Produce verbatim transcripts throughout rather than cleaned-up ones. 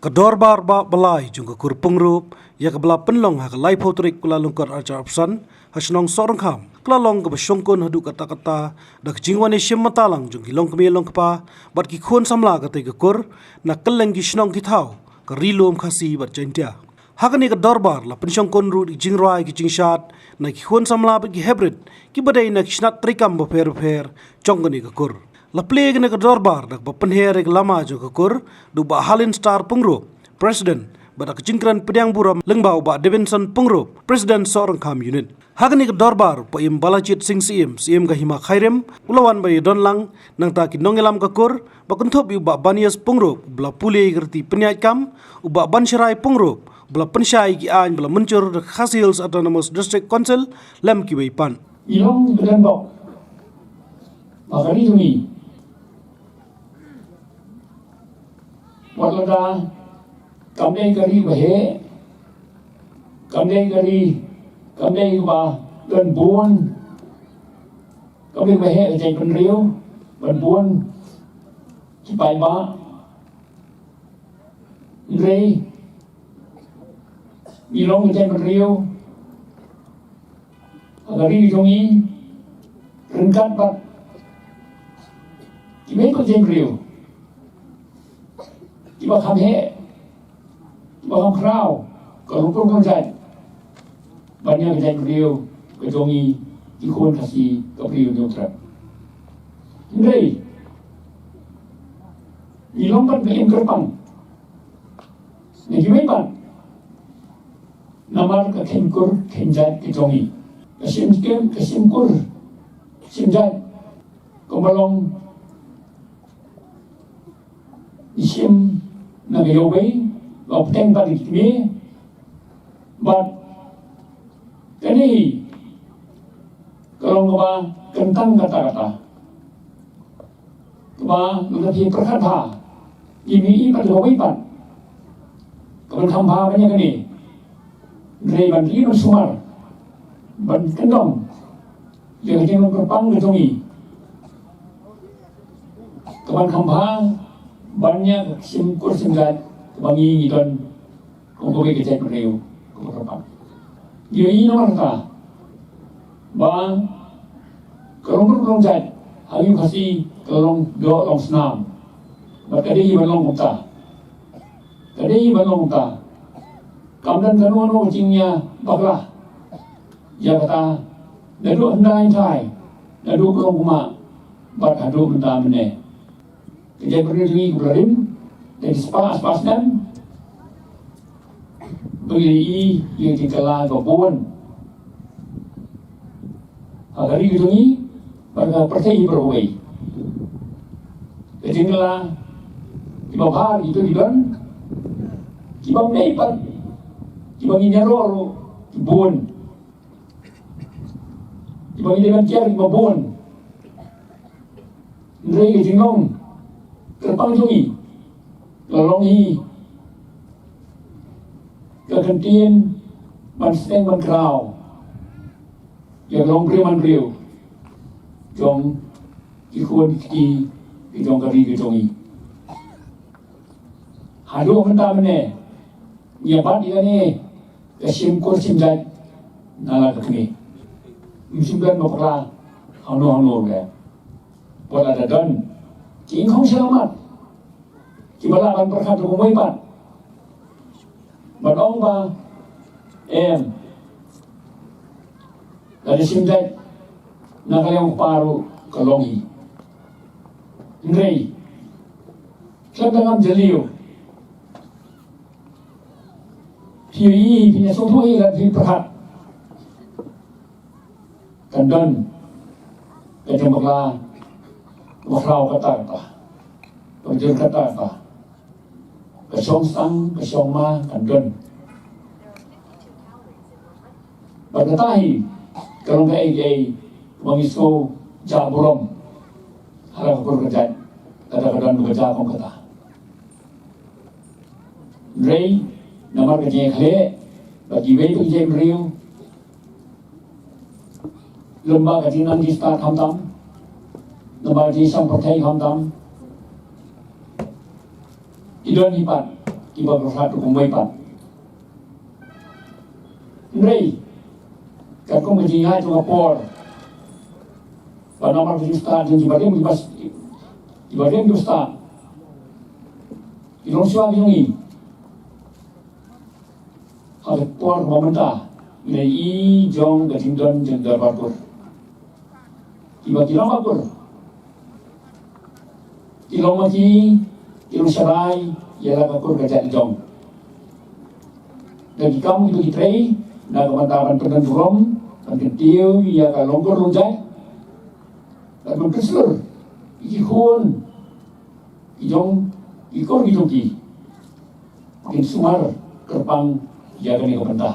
Ka dorbar ba balai jong ka kur Pyngrope ïa kaba la pynlong ha ka laiphew tarik Kyllalyngkot arhajar arphew san ha shnong Sohryngkham ka la long kaba shongkun haduh katta katta da ka jingwan ïashim bynta lang jong ki longkmie longkpa bad ki khun samla katei ka kur na kylleng ki shnong ki thaw ka Ri Lum Khasi bad Jaiñtia. Ha kane ka dorbar la pynshongkun ruh da ki jingrwai ki jingshad na ki khun samla bad ki heprit kiba dei na ki shnat treikam bapher bapher jong kane ka kur. La plie kane ka dorbar da kaba pynher ïa ka lama jong ka kur da u Bah Halin Star Pyngrope, President, bad da ka jingkren pdiang burom lyngba u Bah Davidson Pyngrope, President Sohryngkham Unit. Ha kane ka dorbar u Bah Im Balajied Singh Syiem, Syiem ka Hima Khyrim, u la wan ban ïadon lang, nangta ki nongïalam ka kur, ba kynthup ïa u Bah Banias Pyngrope, uba la pule ïa ka riti pynïaid kam, u Bah Bansharai Pyngrope, uba la pynshai ïa ki aiñ ba la mynjur da ka Khasi Hills Autonomous District Council, lem kiwei pat. Ngi long ki bynta bok ba ka ri jong ngi. Wat lada kam dei ka ri ba heh, kam dei ka ri, kam dei ba don bun, kam dei ba heh ka jaitbynriew, ban bun ki paidbah. Hynrei ngi long ka jaitbynriew ha ka ri jong ngi ryngkat bad kiwei pat ki jaitbynriew kiba kham heh, kiba kham khraw, ka rukun ka jait ban ïa ka jaitbynriew ka jong ngi, ki khun Khasi ka Bri u Hynñiewtrep. Hynrei ngi long pat ba im kyrpang na kiwei pat namar ka kheiñ kur kheiñ jait ka jong ngi. Ka shim kur, ka shim kur shim jait kumba long ngi shim na ka ïew bei, la bteng bad ki kmie, bad kane hi ka long kaba kyntang katta katta. Kaba lada phi pyrkhat bha, ngi mih pat kawei pat kaban kham bha ban ïa kane. Hynrei ban ri ban sumar, ban kyndong ïa ka jinglong kyrpang ka jong ngi, kaban kham bha ban ïa ka shim kur shim jait kaba ngi ngi don kum kawei ka jaitbynriew kaba kyrpang. Ngi ïohi namar kata ba ka long kur ka long jait ha ïing Khasi ka long doh long snam. Bad ka dei ban long kumta. Ka dei ban long kumta. Kam don kano kano ka jingïabakla ïa kata, naduh hyndai hyndai, naduh ka long kumta bad haduh mynta mynne. Ka jaitbynriew jong ngi kaba la rim da ki spah spah snem ba ngi la ïohi ïa ki kylla kiba bun ha ka ri ka jong ngi bad ka pyrthei baroh kawei. Ka jingkylla kiba bha ki to ki don, kiba mei pat, kiba ngin ïaroh ruh ki bun, kiba ngin ïa ban kiar kiba bun. Hynrei ka jinglong kyrpang jong ngi la long hi ka kyntien ban sdang ban khraw ïa ka longbriew manbriew jong ki khun ki kti ki jong ka ri ka jong ngi. Haduh mynta mynne ngi ïa bat ïa kane ka shim kur shim jait na la ka kmie. Ym shym don ba bakla hangno hangno ruh. Wat la da don ki ïing khong shyllamat kiba lah ban pyrkhat ruh kumwei pat ban ong ba em, lada shim jait na ka liang u kpa ruh ka long hi. Hynrei khlem da ngam jylliew, phi ïohi, phin ïa sngewthuh hi lada phi pyrkhat. Kan don ka jingbakla, bakla katta katta, ka jur katta katta, ka shong sang ka shong ma kan don. Bad kata hi ka long kaei kaei ba ngi sngewjah burom ha la ka kur ka jait lada ka don ka jia kum kata. Hynrei namar ka jingïakhleh bad kiwei pat ki jaitbynriew, lem bad ka jingnang jingstad khamtam, lem bad ka jingshang pyrthei khamtam, ki don hi pat kiba pyrkhat ruh kumwei pat. Hynrei katkum ka jingïaid jong ka por, ba namar ka jingstad jong kiba rim kiba s-, kiba rim kiba stad, ki longshuwa ki jong ngi, ha ka por kaba mynta, ngi la i jong ka jingdon jong ka dorbar kur. Kiba ki long ba kur, ki long ma ki, ki long sharai ïa la ka kur ka jaitjong. Da ki kam kiba ki trei na ka bynta ban pyndon burom, ban kyntiew ïa ka long kur long jait, ban pynslur ïa ki khun ki jong ki kur ki jong ki, kin sumar kyrpang ïa kane ka bynta.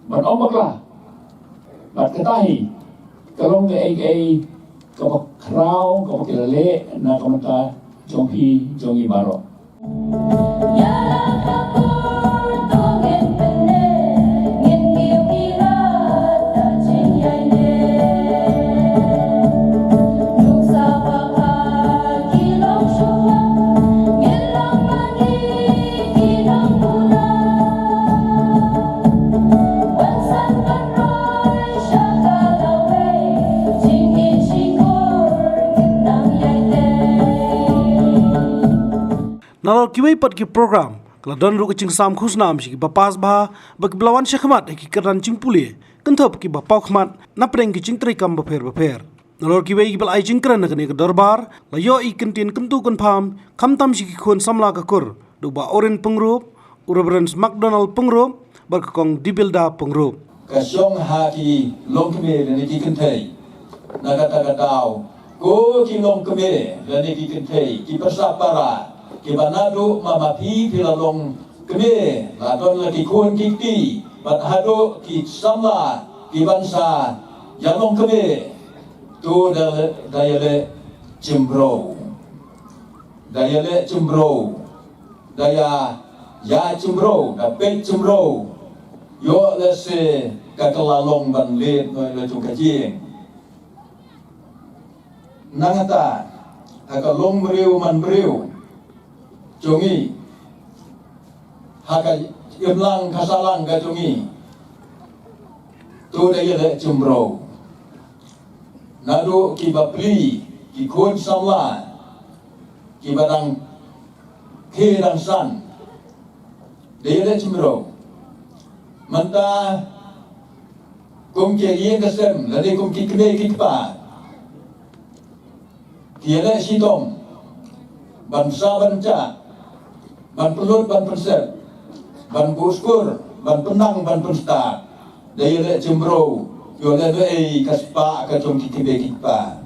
Ban ym bakla, bad kata hi ka long kaei kaei kaba khraw kaba ki la leh na ka bynta jong phi jong ngi baroh. Nalor kiwei pat ki program, ka la don ruh ka jingsam khusnam sha kiba pass bha, bad kiba la wan shakhmat ha ki kyrdan jingpule, kynthup kiba paw khmat napdeng ki jingtrei kam bapher bapher. Nalor kiwei kiba la ai jingkren ha kane ka dorbar, la ïoh i ktien kyntu kynpham, khamtam sha ki khun samla ka kur, da u Bah Oren Pyngrope, u Reverend McDonald Pyngrope, bad ka Kong Dibilda Pyngrope. Ka shong ha ki longkmie lane ki kynthei. Na kata ka daw, ko ki longkmie lane ki kynthei, ki pyrsa para, kiba naduh ma ma phi phi la longkmie, la don la ki khun ki kti, bad haduh ki samla, ki ban sa ïa longkmie. To da, da ïaleh jingmroi. Da ïaleh jingmroi. Da ïa, ïa jingmroi, da peit jingmroi. Ïoh lehse ka kylla long ban leit noh ïa la jong ka jing. Nangta, ha ka longbriew manbriew jong ngi, ha ka imlang ka sahlang ka jong ngi, to da ïaleh jingmroi. Naduh kiba pli, ki khun samla, kiba dang khie dang san, da ïaleh jingmroi. Mynta kum ki ïing ki sem, lane kum ki kmie ki kpa, ki ïaleh shitom, ban sa ban jah, ban pynlut ban pynsep, ban buh skur, ban pynnang ban pynstad. Da ïaleh jingmroi, ïoh leh noh ei ka spah ka jong ki kmie ki kpa.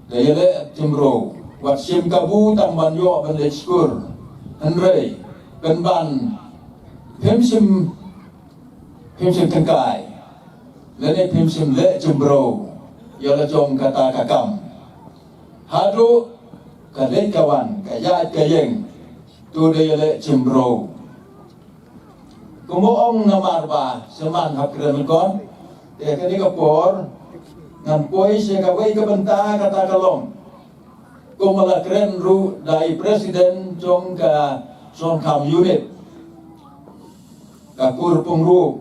Da ïaleh jingmroi, wat shim kabu tang ban ïoh ban leit skur. Hynrei pynban phim shim, phim shim tyngkai, lane phim shim leh jingmroi ïa la jong kata ka kam. Haduh ka leit ka wan, ka ïaid ka ïeng, to da ïaleh jingmroi. Kumba ong namar ba shu man hap kren lyngkot, te kane ka por ngan poi sha kawei ka bynta kata ka long. Kumba la kren ruh da i president jong ka Songkham unit, ka kur Pyngrope.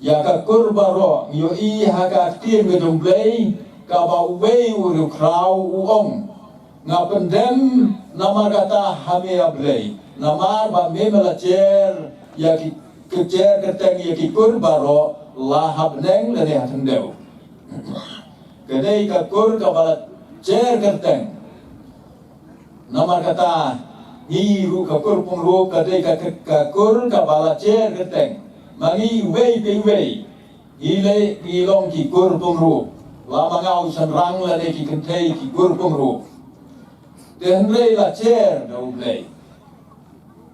Ïa ka kur baroh ngi ïohi ha ka ktien ka jong U Blei, kaba uwei u riewkhraw u ong, nga pyndem namar kata ha me A Blei, namar ba me me la jer ïa ki, ka jer kyrteng ïa ki kur baroh, la ha bneng lane ha khyndew. Ka dei ka kur kaba la jer kyrteng. Namar kata, ngi ruh ka kur Pyngrope ka dei ka, ka, ka kur kaba la jer kyrteng. Ma ngi uwei pa uwei, ngi leh, ngi long ki kur Pyngrope. La ma nga u shynrang lane ki kynthei ki kur Pyngrope. Te hynrei la jer da U Blei.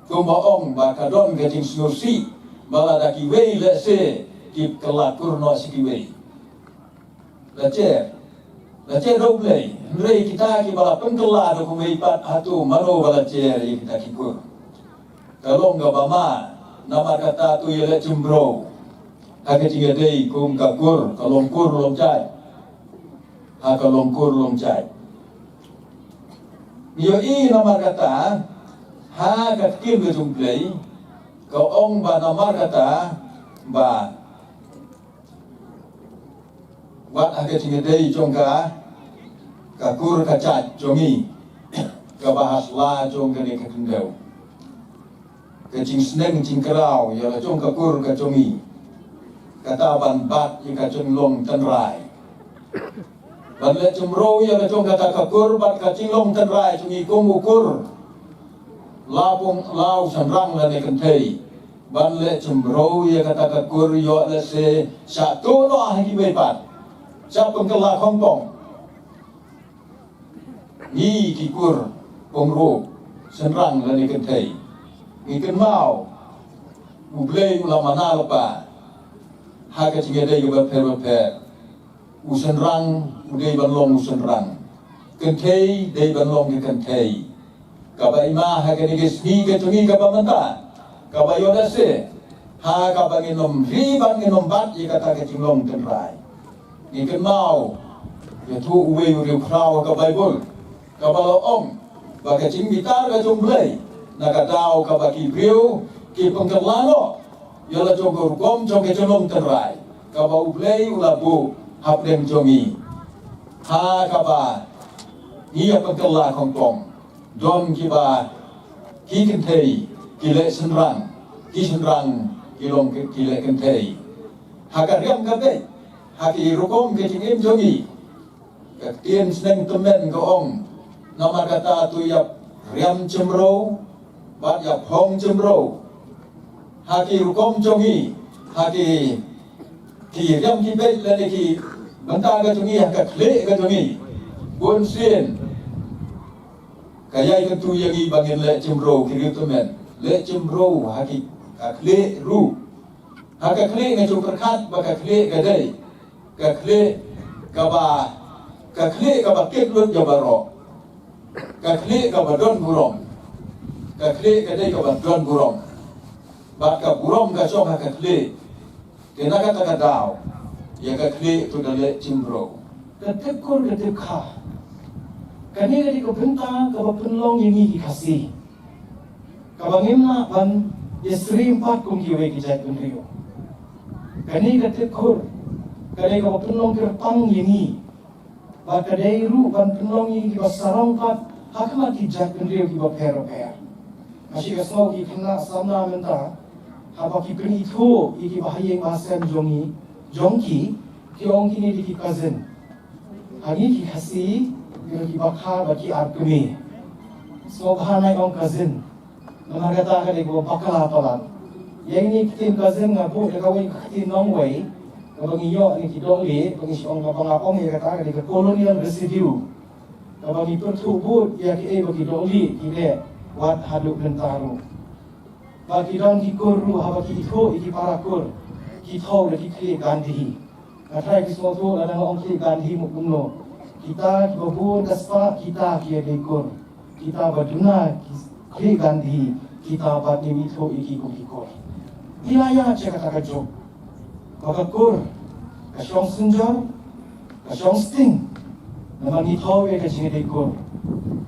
Kumba ong ba ka don ka jingsngewsih, ba lada kiwei lehse ki kylla kur noh sha kiwei. La jer. La jer da U Blei. Hynrei kita kiba la pynkylla da kumwei pat, hato mano ba la jer ïa kita ki kur? Ka long kaba ma, namar kata to ïaleh jingmroi. Ha ka jingïadei kum ka kur, ka long kur long jait. Ha ka long kur long jait. Ngi ïohi namar kata, Ha ka ktien ka jong U Blei ka ong ba namar kata ba wat ha ka jingïadei jong ka, ka kur ka jait jong ngi, kaba ha sla jong kane ka khyndew, ka jingsneng jingkraw ïa la jong ka kur ka jong ngi, kata ban bat ïa ka jinglong tynrai. Ban leh jumro ïa la jong kata ka kur bad ka jinglong tynrai jong ngi kum u kur la pung la u shynrang lane kynthei. Ban leh jumro ïa kata ka kur ïoh lehse sha to noh ha ki beipat, sha pynkylla khongpong. Ngi ki kur pynruk, shynrang lane kynthei, ngi kynmaw U Blei u la mana lypa ha ka jingïadei kaba pher bapher. U shynrang u dei ban long u shynrang, kynthei dei ban long ka kynthei. Kaba ima ha kane ka sngi ka jong ngi kaba mynta, kaba ïoh lehse ha kaba ngin ym ri bad ngin ym bat ïa kata ka jinglong tynrai. Ngi kynmaw ïathuh uwei u riewkhraw ha ka Baibl, kaba la ong ba ka jingbitar ka jong U Blei na ka daw kaba ki briew ki pynkylla noh ïa la jong ka rukom jong ka jinglong tynrai kaba U Blei u la buh hapdeng jong ngi. Ha kaba ngi ïa pynkylla khongpong, don kiba, ki kynthei ki leh shynrang, ki shynrang ki long ki, ki leh kynthei. Ha ka riam ka beit, ha ki rukom ka jingim jong ngi, ka ktien shneng tymmen ka ong, namar kata to ïa riam jumro bad ïa phong jumro ha ki rukom jong ngi, ha ki, ki riam ki beit lane ki bynta ka jong ngi, ha ka khlieh ka jong ngi. Bun sien ka ïai kyntu ïa ngi ba ngin leh jumro, ki riewtymmen, leh jumro ha ki, ka khlieh ruh. Ha ka khlieh nga ju pyrkhat ba ka khlieh ka dei ka khlieh kaba, ka khlieh kaba kit lut ïa baroh, ka khlieh kaba don burom, ka khlieh ka dei kaba don burom. Bad ka burom ka shong ha ka khlieh. Te na kata ka daw ïa ka khlieh to da leh jumro. Ka tip kur ka tip kha, kane ka dei ka bynta kaba pynlong ïa ngi ki Khasi, kaba ngim lah ban ïasyriem pat kum kiwei ki jaitbynriew. Kane ka tip kur ka dei kaba pynlong kyrpang ïa ngi, bad ka dei ruh ban pynlong ïa ngi kiba sarong pat ha khmat ki jaitbynriew kiba pher bapher. Nga shu ïohsngew ki khynnah samla mynta haba ki pynithuh ïa kiba ha ïing ba sem jong ngi, jong ki, ki ong kine dei ki cousin. Ha ngi ki Khasi ngi ruh kiba kha ba ki ar kmie. Sngewbha nai ong cousin. Namar kata ka dei kaba bakla palat. Ïa ine i ktien cousin nga buh da kawei ka ktien nongwei kaba ngi ïoh na ki dohlieh, ba ngi shu ong, kaba nga ong ïa kata ka dei ka colonial residue, kaba ngi pyrthuh bud ïa kiei ba ki dohlieh ki leh wat haduh mynta ruh. Ba ki don ki kur ruh, haba ki ithuh ïa ki para kur, ki thew da ki khlieh Gandhi. Nga tharai phi sngewthuh lada nga ong khlieh Gandhi mut kumno. Kita kiba bun ka spah, kita ki ïadei kur. Kita ba duna ki khlieh Gandhi, kita pat ngim ithuh ïa ki kum ki kur. Phi la ïa check kata ka juk ba ka kur ka shong synjor, ka shong sting, namar ngi thew ïa ka jingïadei kur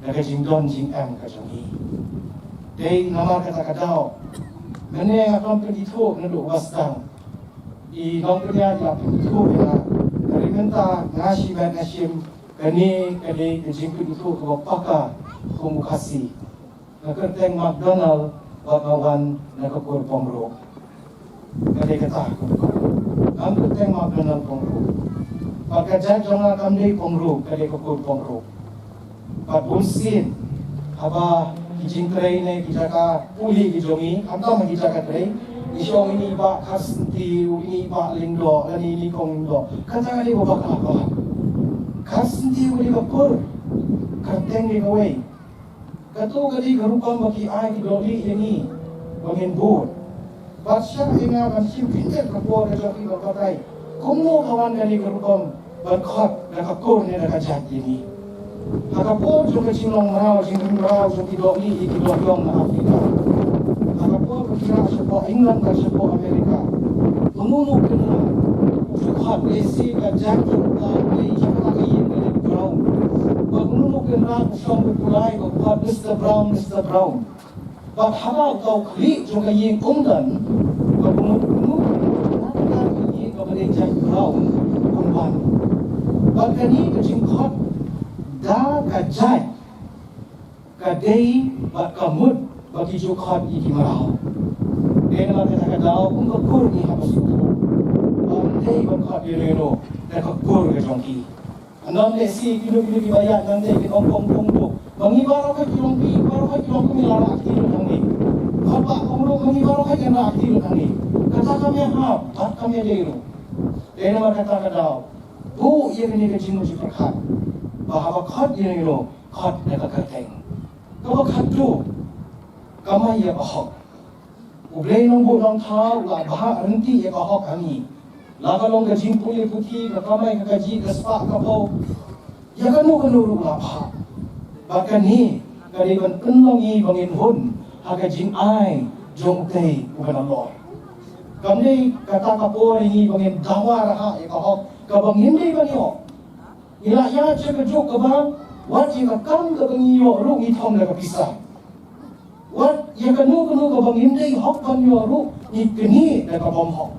da ka jingdon jingem ka jong ngi. Dei namar kata ka daw mynne nga khlem pynithuh naduh ba sdang. I nongpynïaid i la pynithuh ïa nga. Hynrei mynta nga shimet nga shim kane ka dei ka jingpynithuh kaba paka kum u Khasi. Nga kyrteng McDonald bad nga wan na ka kur Pongruh. Ka dei kata ka kur. Ngam kyrteng McDonald Pongruh. Bad ka jait jong nga kam dei Pongruh, ka dei ka kur Pongruh. Bad bun sien haba ki jingtrei ne ki jaka pule ki jong ngi, khamtam ki jaka trei, ngi shu ong ine i bah Kharsynti, ine i bah Lyngdoh, lane ine i kong Lyngdoh. Kata ka dei ba bakla palat. Kharsynti ka dei ka kur, kyrteng dei kawei. Kato ka dei ka rukom ba ki ai ki dohlieh ïa ngi ba ngin bud. Bad shah ïa nga ban shim khyndiat ka por ka jong phi ban batai kumno ka wan kane ka rukom ban khot da ka kur ne da ka jait ïa ngi. Ha ka por jong ka jinglong mraw jingrim mraw jong ki dohlieh ïa ki dohïong na Afrika, ha ka por ba ki rah shapoh England bad shapoh Amerika, uno uno u kynrad u ju khot lehse ka jait jong uta u dei shapoh ka ïing ka dei Brown. Bad uno uno u kynrad u shong u pulai ba u khot Mister Brown, Mister Brown. Bad haba u khlieh jong ka ïing um don, bad u mut kumno ka ïing kaba dei jait brown un wan. Bad kane ka jingkhot da ka jait ka dei bad ka mut ba ki ju khot ïa ki mraw. Dei namar kata ka daw kum ka kur ngi haba suk. Ba ym dei ban khot ïa no no da ka kur ka jong ki. Ngan leh shi kino kino kiba ïaid nangta kin ong kong kong to. Ba ngi baroh ki long bi, baroh ki long kumne la rah kti lut hangne. Khot ba kong ruh ba ngi baroh ki rah kti lut hangne. Kata kam ïahap, bad kam ïadei ruh. Dei namar kata ka daw buh ïa kane ka jingmut jingpyrkhat ba haba khot ïa no no, khot da ka kyrteng. Kaba khatduh, kamai ïa ka hok. U Blei Nongbuh Nongthaw u la bhah ryntih ïa ka hok ha ngi. La ka long ka jingpule puthi, ka kamai, ka kajih, ka spah ka phew, ïa kano kano ruh u la bhah. Bad kane ka dei ban pynlong ngi ba ngin hun ha ka jingai jong U Blei uba nalor. Kam dei kata ka por ïa ngi ba ngin dawa rhah ïa ka hok kaba ngim dei ban ïoh. Ngi la ïaid sha ka juk kaba wat ïa ka kam kaba ngi ïoh ruh ngi thong da ka pisa. Wat ïa kano kano kaba ngim dei hok ban ïoh ruh ngi knieh da ka bymhok.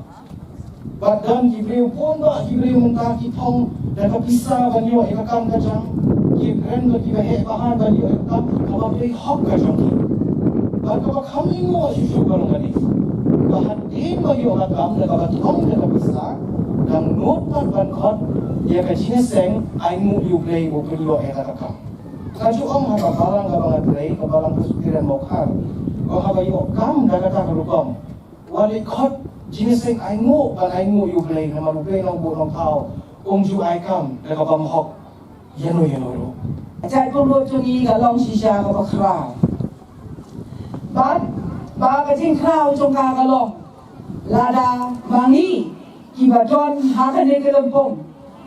Bad don ki briew bun bah ki briew mynta ki thong da ka pisa ban ïoh ïa ka kam ka jam. Ki kren bad kiba heh bahan ban ïoh ïa ka kam kaba dei hok ka jong ki. Bad kaba kham lyngngoh shuh shuh ka long kane, ba hadien ba ïoh ka kam da kaba thong da ka pisa, dang nud pat ban khot ïa ka jingïaseng ainguh ïa U Blei uba pynïoh ïa kata ka kam. Ka ju ong ha ka balang kaba nga trei, ka balang Presbyterian Mawkhar, ong haba ïoh kam da kata ka rukom, wat leit khot jingïaseng ainguh ban ainguh ïa U Blei, namar U Blei Nongbuh Nongthaw um ju ai kam da ka bymhok ïa no ïa no ruh. Ka jaitbynriew jong ngi ka long shisha kaba khraw. Bad ba ka jingkhraw jong ka ka long, lada ma ngi kiba don ha kane ka lympung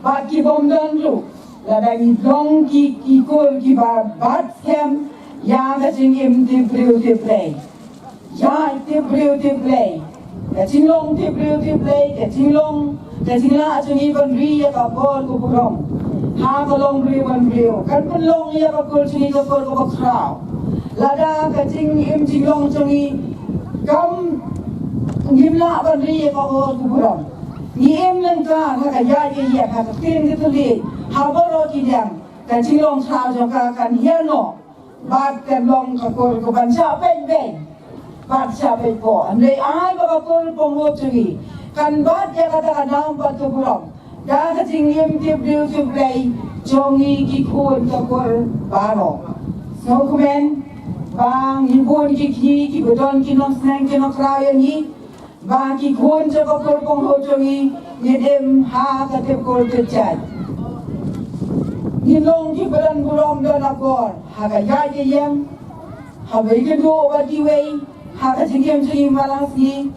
bad ki bym don ruh, lada ngi long ki, ki kur kiba bat skhem ïa ka jingim tip briew tip Blei. Ïa tip briew tip Blei. Ka jinglong tip briew tip Blei, ka jinglong, ka jinglah jong ngi ban ri ïa ka por ka burom ha ka longbriew manbriew kan pynlong ïa ka kur jong ngi ka kur kaba khraw. Lada ka jingim jinglong jong ngi kam, ngim lah ban ri ïa ka por ka burom, ngi im lyngkar ha ka ïaid ka ïeng, ha ka ktien ka thylliej, ha baroh ki liang, ka jinglong khraw jong ka kan hiar noh. Bad kan long ka kur kaban shah peit beiñ bad shah peit poh. Hynrei ai ba ka kur pynrop jong ngi kan bat ïa kata ka nam bad ka burom da ka jingim tip briew tip Blei jong ngi ki khun ka kur baroh. Sngewkmen ba ngi bun ki kñi kiba don ki nongsneng ki nongkhraw ïa ngi, ba ki khun jong ka kur pynrop jong ngi ngin im ha ka tip kur tip jait. Ngin long kiba don burom don akor ha ka ïaid ka ïeng, haba ïakynduh bad kiwei, ha ka jingim jong ngi man la ka sngi.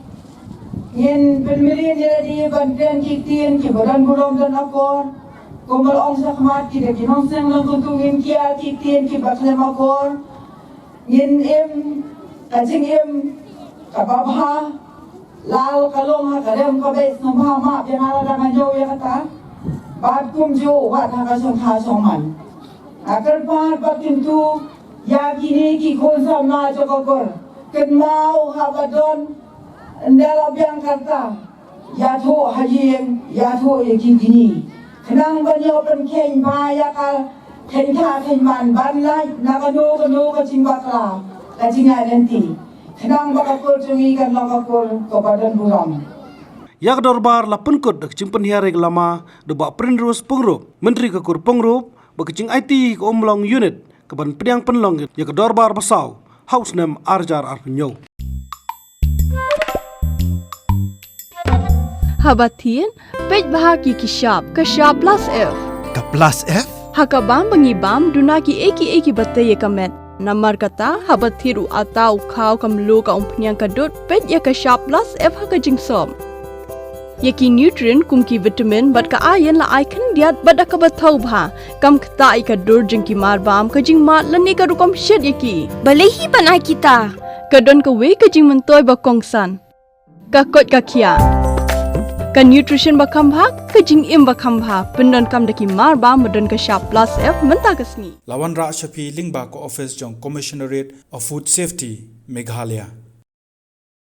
Ngin pynmlien ïa lade ban kren ki ktien kiba don burom don akor. Kumba la ong shakhmat, ki da ki nongsneng long kyntu, ngin kiar ki ktien kiba khlem akor. Ngin im ka jingim kaba bha. Lada ka long ha ka rem ka beit, sngewbha map ïa nga lada nga ñiew ïa kata. Bad kumjuh wat ha ka shongkha shongman. Nga kyrpad bad kyntu ïa kine ki khun samla jong ka kur, kynmaw haba don, ynda la biang ka rta, ïathuh ha ïing, ïathuh ïa ki kñi, khnang ban ïoh pynkheiñ bha ïa ka kheiñ kha kheiñ man, ban lait na kano kano ka jingbakla, ka jingïaid lynti, khnang ba ka kur jong ngi kan long ka kur kaba don burom. Ïa ka dorbar la pynkut da ka jingpynhiar ïa ka lama da u Bah Primrose Pyngrope, Myntri ka kur Pyngrope, bad ka jingaiti ka Ummlong Unit kaban pdiang pynlong ïa ka dorbar basaw ha u snem ar hajar arphew hynñiew. Haba thied, peit bha ki ki shap, ka shap plus F. Ka plus F? Ha ka bam ba ngi bam, duna kiei kiei kiba tei ïa ka met. Namar kata, haba thied u atta, u khaw, ka mluh, ka umphniang, ka dud, peit ïa ka shap plus F ha ka jingsop. Ïa ki nutrient kum ki vitamin bad ka iron la ai khyndiat bad da kaba thaw bha. Kam ktah ïa ka dur jong ki marbam, ka jingmad lane ka rukom shet ïa ki. Balei hi ban ai kita? Ka don kawei ka jingmyntoi ba kongsan. Ka koit ka khiah. Ka nutrition ba kham bha, ka jingim ba kham bha, pyndonkam da ki mar ba, ba don ka shap plus F mynta ka sngi. La wanrah sha phi lyngba ka office jong Commissionerate of Food Safety, Meghalaya.